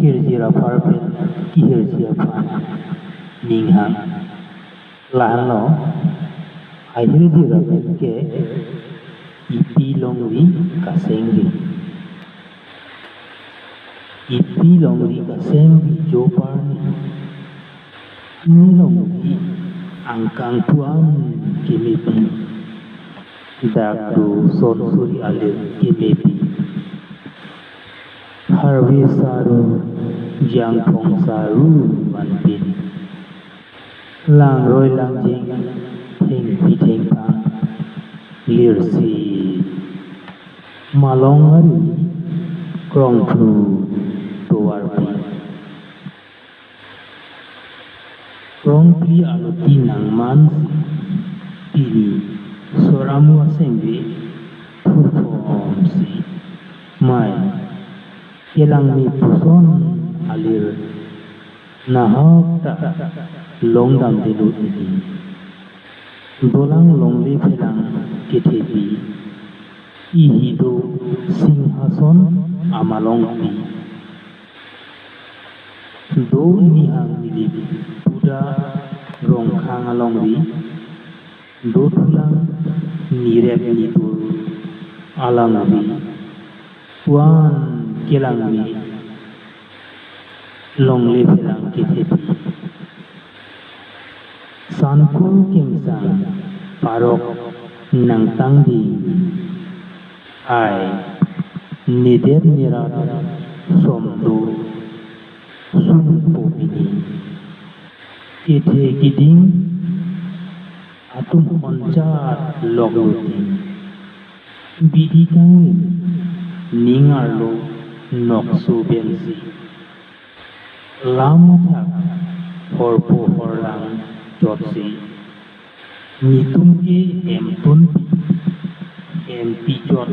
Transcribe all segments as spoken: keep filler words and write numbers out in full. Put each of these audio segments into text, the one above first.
hirjir apar pen kehirji aphan ning hang. Lahenlo, ahirjir amen ke epi longri kasengri. Epi longri kasengri jo parni. Ne longri angkang pu-an kemepi. Dak do son suri alir kemepi. Harve saru, jangphong saru anpin. Langroi langjeng, thengpi thengphang, lirsi. Malong ari, krongphlu tovarpi. Krongphli aloti nangmansi, pini sor amu asengve, thurphomsi. Mai, kelangme puson alir, nahok ta longdamdelo ili. Dolang longle phelang kethepi, ihi do Singhason amalongpi. Do nihang nilip puda Rongkhang alongri, dothulang nirep nitur alongri, pu-an kelangme longle phelang kethepi. Sanku kengsang parok nangtangding. Ai, nedet nerat som do sungpo pini. Kethe keding atum honchat loklo ti. Bidi kangni ning arlo nokso bensi. Lam athak horpo horlang chotsi. Netum ke hemtunpi, hempi chot,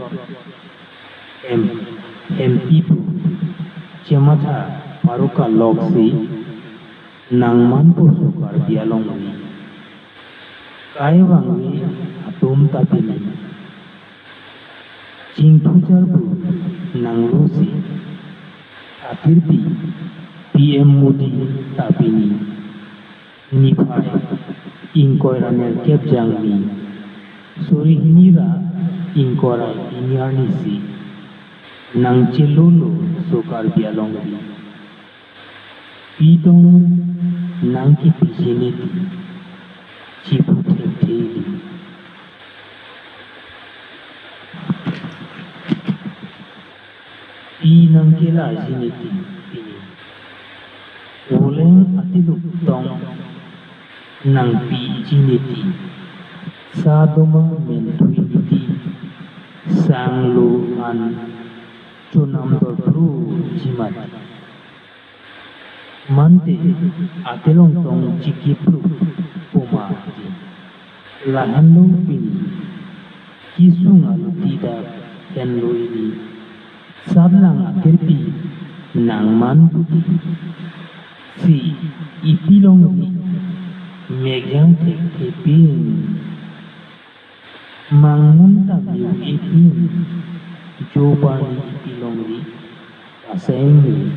hem, hempi pu. Chematha paruka loksi nangmanpo so Karbi alongri. Kai vangve atum ta pini. Chingthu charpu nanglosi athirpi P M Modi ta pini. Niphai ingkoi ra nerkep jangmi suri hini ra ingkoi ra hini arnisi nangchelolo so Karbi alongri. Pi tong nangkipiji neti chipu thektheli. Pi nangkelaji neti pini. Voleng atiluk tong nangpiji neti. Sa doma menthui neti. Sanglo an chonam dorpru jimati. Mante atelong tong chikiplu poma ti. Lahenlo pini. Kisung aluti dak henlo ili. Satlang athirpi nangman puti. Si epi longri megjang thekthepin. Mangmun ta miu-ipin, jo parni epi longri kasengri.